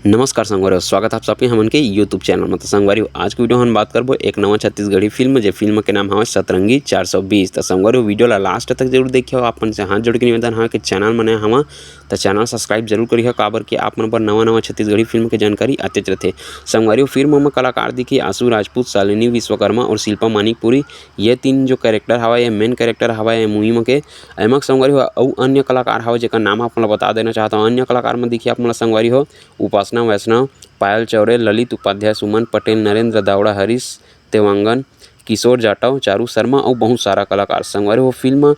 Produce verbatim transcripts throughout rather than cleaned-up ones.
नमस्कार संगवारी हो, स्वागत आप सबके हमन के YouTube चैनल में। तो संगवारी हो, आज के वीडियो हम बात करबो एक नवा छत्तीसगढ़ी फिल्म, जे फिल्म के नाम हवे सतरंगी चार सौ बीस। तो संगवारी हो, वीडियो ला लास्ट तक जरूर देखियो, आप मन से हाथ जोड़ के निवेदन हवे कि चैनल में नया हवा तो चैनल सब्सक्राइब जरूर करिहो, काबर कि आप मन बर नवा नवा छत्तीसगढ़ी फिल्म के जानकारी आतेच रथे। संगवारी हो, फिल्म में कलाकार दिखी आशु राजपूत, शालिनी विश्वकर्मा और शिल्पा मानिकपुरी। ये तीन जो कैरेक्टर हवा, ये मेन कैरेक्टर हवा ये मूवी में के। एमा संगवारी हो, अउ अन्य कलाकार हवे जेकर नाम आप मन ला बता देना चाहत हूँ। अन्य कलाकार में दिखी आप मन ला संगवारी हो, उपासना वैष्णव, पायल चौरे, ललित उपाध्याय, सुमन पटेल, नरेंद्र दावड़ा, हरीश तेवांगन, किशोर जाटव, चारू शर्मा अउ बहुत सारा कलाकार। संगवारी हो, फिल्म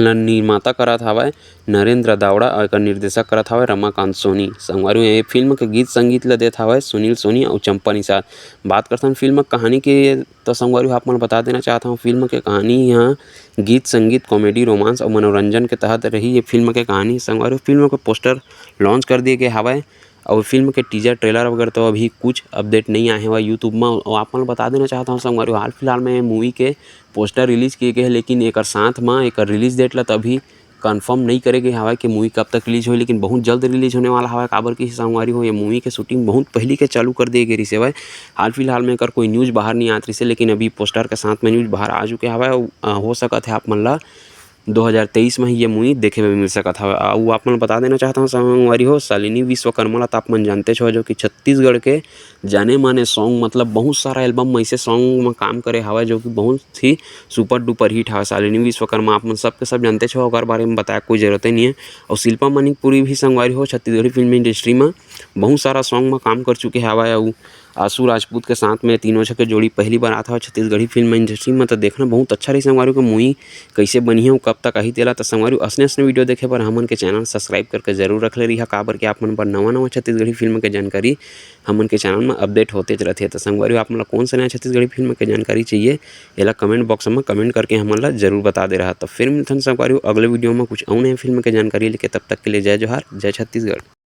ल निर्माता करत हवय नरेंद्र दावड़ा अउ एकर निर्देशक करत हवय रमाकांत सोनी। संगवारी हो, ये फिल्म के गीत संगीत ल देत हवय सुनील सोनी अउ चंपा निषाद। बात करथन फिल्म के कहानी के, तो संगवारी हो, आप मन बता देना चाहत हूँ, फिल्म के कहानी यहाँ गीत संगीत, कॉमेडी, रोमांस अउ मनोरंजन के तहत रही। ये फिल्म के कहानी संगवारी हो, फिल्म के पोस्टर लॉन्च कर दिए गए हवय अउ फिल्म के टीजर ट्रेलर वगैरह तो अभी कुछ अपडेट नहीं आए हवय YouTube में। अउ आप मन ल बता देना चाहत हूँ संगवारी हो, हाल फिलहाल में मूवी के पोस्टर रिलीज किए गए हे, लेकिन एकर साथ में एकर रिलीज डेट ला तो अभी कंफर्म नहीं करे गए हवय कि मूवी कब तक रिलीज होही, लेकिन बहुत जल्द रिलीज होने वाला हवय। काबर कि संगवारी हो, ये मूवी के शूटिंग बहुत पहली के चालू कर दिए गए रिहिस हवय। हाल फिलहाल में एकर कोई न्यूज बाहर नहीं आत रिहिस हे, लेकिन अभी पोस्टर के साथ में न्यूज बाहर आ चुके हवय। अउ, अ, हो सकत है आप मन ला दो हज़ार तेईस में ही ये मूवी देखे में मिल सकत हवय। अउ आप मन ल बता देना चाहत हूँ संगवारी हो, शालिनी विश्वकर्मा ला तो आप मन जानते हो, जो कि छत्तीसगढ़ के जाने माने सॉन्ग, मतलब बहुत सारा एल्बम में ऐसे सॉन्ग में काम करे हवय जो कि बहुत ही सुपर डुपर हिट हवय। शालिनी विश्वकर्मा आप मन सबके सब जानते हो, ओकर बारे में बताए कोई जरूरत नहीं है। और शिल्पा मानिकपुरी भी संगवारी हो छत्तीसगढ़ी फिल्म इंडस्ट्री में बहुत सारा सॉन्ग में काम कर चुके हवय। अउ आशु राजपूत के साथ में तीनों झन के जोड़ी पहली बार आत हवय छत्तीसगढ़ी फिल्म इंडस्ट्री में। तो देखना बहुत अच्छा रही संगवारी हो मूवी कैसे बनी है, कब तक आही तेला। तो संगवारी हो, असने असने वीडियो देखे बर हमन के चैनल सब्सक्राइब करके जरूर रख ले रहिहा, काबर कि आप मन बर नवा नवा छत्तीसगढ़ी फिल्म के जानकारी हमन के चैनल में अपडेट होते रहथे। तो संगवारी हो, आप मन ला कौन से नया छत्तीसगढ़ी फिल्म के जानकारी चाहिए, एला कमेंट बॉक्स में कमेंट करके हमन ला जरूर बता दे रहा। तो फिर मिलथन संगवारी हो अगले वीडियो में कुछ अउ नए फिल्म के जानकारी लेके। तब तक के लिए जय जोहार, जय छत्तीसगढ़।